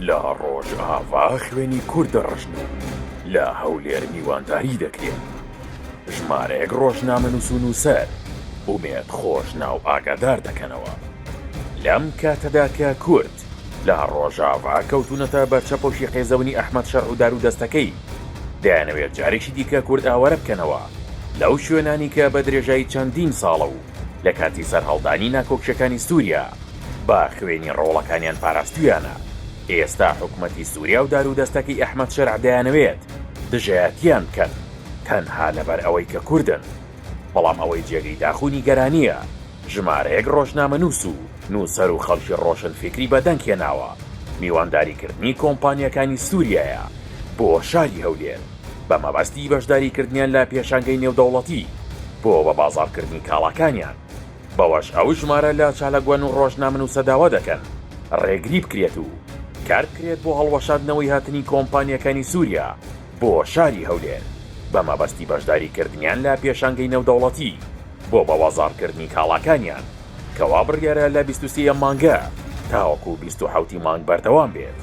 لە ڕۆژئاڤا خوێنی کورد دەڕژن و لە هەولێر میوانداری دەکرێن. ژمارەیەک ڕۆژنامەنووس و نووسەر ئومێد خۆشناو ئاگادار دەکەنەوە. لەم کاتەدا کە کورد لە ڕۆژاڤا کەوتوونەتە بەر چەپۆکی قێزەونی ئەحمەد شەرع و دارودەستەکەی، دەیانەوێت جارێکی دیکە کورد ئاوارە بکەنەوە لەو شوێنانی کە بە درێژایی چەندین ساڵە و لە کاتی سەرهەڵدانی ناکۆکیەکانی سوریا بە خوێنی ڕۆڵەکانیان پاراستویانە، ئێستا حکومەتی سوریا و دارودەستەکەی ئەحمەد شەرع دەیانەوێت دژایەتیان بکەن تەنها لەبەر ئەوەی کە کوردن. بەڵام ئەوەی جێگەی داخ و نیگەرانییە ژمارەیەک ڕۆژنامەنووس و نووسەر و خەڵکی ڕۆشنفیکری بەدەنگ هێناوە میوانداریکردنی کۆمپانیاکانی سوریایە بۆ شاری هەولێر بە مەبەستی بەشداریکردنیان لە پێشانگەی نێودەوڵەتی بۆ بەبازاڕکردنی کاڵاکانیان. بەوەش ئەو ژمارە لە چالاکوان و ڕۆژنامەنووسە داوا دەکەن ڕێگری بکرێت و کار بکرێت بۆ هەڵوەشاندنەوەی هاتنی کۆمپانیاکانی سووریا بۆ شاری هەولێر بە مەبەستی بەشداریکردنیان لە پێشانگەی نێودەوڵەتی بۆ بەبازاڕکردنی کاڵاکانیان کە وا بڕیارە لە 23 ی ئەم مانگە تاوەکو 27 ی مانگ بەردەوام بێت.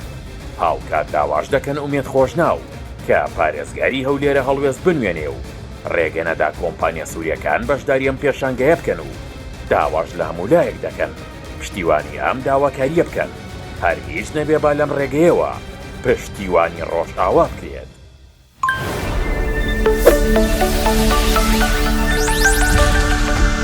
هاوکات داواش دەکەن ئومێد خۆشناو کە پارێزگاری هەولێرە هەڵوێست بنوێنێ و ڕێگە نەدا کۆمپانیا سوریەکان بەشداری ئەم پێشانگەیە بکەن و داواش لە هەموو لایەک دەکەن پشتیوانی ئەم داواکارییە بکەن هەر هیچ نەبێ با لەم ڕێگەیەوە پشتیوانی ڕۆژئاوا بکرێت.